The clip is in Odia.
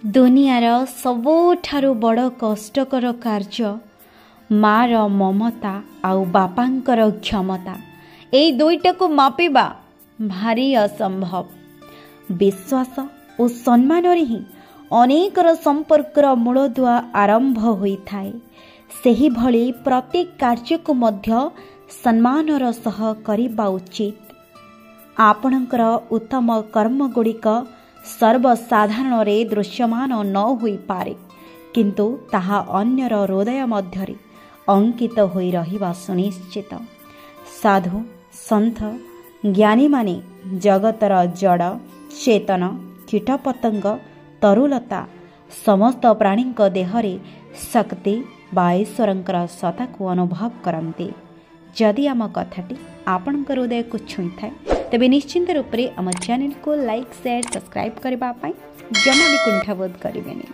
ଦୁନିଆର ସବୁଠାରୁ ବଡ଼ କଷ୍ଟକର କାର୍ଯ୍ୟ ମାଆର ମମତା ଆଉ ବାପାଙ୍କର କ୍ଷମତା, ଏଇ ଦୁଇଟାକୁ ମାପିବା ଭାରି ଅସମ୍ଭବ। ବିଶ୍ୱାସ ଓ ସମ୍ମାନରେ ହିଁ ଅନେକର ସମ୍ପର୍କର ମୂଳଦୁଆ ଆରମ୍ଭ ହୋଇଥାଏ। ସେହିଭଳି ପ୍ରତି କାର୍ଯ୍ୟକୁ ମଧ୍ୟ ସମ୍ମାନର ସହ କରିବା ଉଚିତ। ଆପଣଙ୍କର ଉତ୍ତମ କର୍ମଗୁଡ଼ିକ ସର୍ବସାଧାରଣରେ ଦୃଶ୍ୟମାନ ନ ହୋଇପାରେ, କିନ୍ତୁ ତାହା ଅନ୍ୟର ହୃଦୟ ମଧ୍ୟରେ ଅଙ୍କିତ ହୋଇ ରହିବା ସୁନିଶ୍ଚିତ। ସାଧୁ, ସନ୍ଥ, ଜ୍ଞାନୀମାନେ ଜଗତର ଜଡ଼, ଚେତନ, କୀଟପତଙ୍ଗ, ତରୁଲତା ସମସ୍ତ ପ୍ରାଣୀଙ୍କ ଦେହରେ ଶକ୍ତି ବା ଈଶ୍ୱରଙ୍କର ସତ୍ତାକୁ ଅନୁଭବ କରନ୍ତି। ଯଦି ଆମ କଥାଟି ଆପଣଙ୍କ ହୃଦୟକୁ ଛୁଇଁଥାଏ, ତେବେ ନିଶ୍ଚିନ୍ତ ରୂପରେ ଆମ ଚ୍ୟାନେଲକୁ ଲାଇକ୍, ସେୟାର, ସବସ୍କ୍ରାଇବ୍ କରିବା ପାଇଁ ଜମା ବି କୁଣ୍ଠାବୋଧ କରିବେନି।